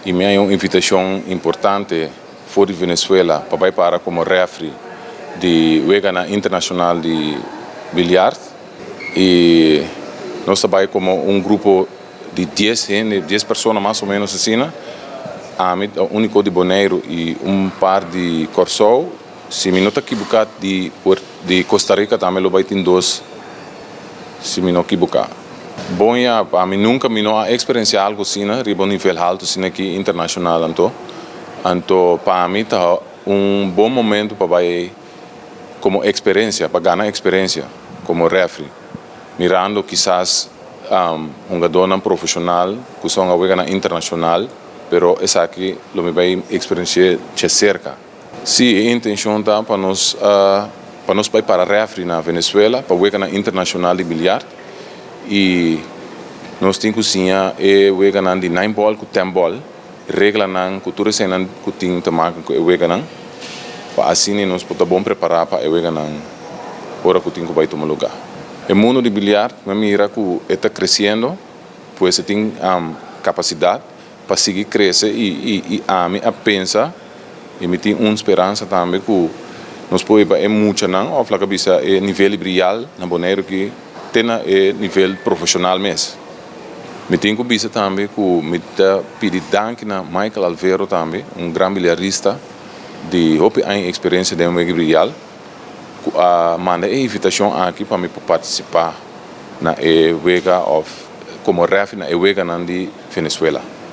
I mi haña un invitashon importante for di Venezuela pa bai para komo rèfri di weganan internashonal di biljart. I nos ta bai komo un grupo di dies hende, dies persona mas o ménos asina. Ami ta úniko di Boneiru i un par di Kòrsou. Si mi no ta kibuká di di Costa Rica tambe lo bai tin dos si mi no kibuká. Bon ya, pa mi nunka mi no a eksperensiá algu asina riba un nivel haltu asina aki internashonal anto. Anto pa mi ta un bon momentu pa bai komo eksperensia, pa gana eksperensia komo rèfri, mirando kisas hungadónan profeshonal ku son a weganan internashonal, pero esaki lo mi bai eksperensi'é dje serka. Sí, e intenshon ta pa nos pa nos bai para rèfri na Venezuela pa weganan internashonal di biljart i nos tin ku siña e weganan di nine ball ku ten ball, reglanan ku tur eseinan ku tin te maken ku e weganan pa asina nos por ta bon prepará pa e weganan ora ku tin ku bai tuma lugá. E mundu di biljart mi a mira ku e ta kresiendo, pues e tin kapasidat pa sigui krese i i i ami a pensa i mi tin un speransa tambe ku nos por hiba e muchanan òf laga bisa e nivel di brial na Boneiru aki te na e nivel profeshonal mes. Mi tin ku bisa tambe ku mi ta pidi danki na Michael Alvero tambe, un gran biliarista di hopi aña eksperensia den wega brial ku a manda e invitashon aki pa mi por partisipá na e wega òf komo rèfri na e weganan di Venezuela.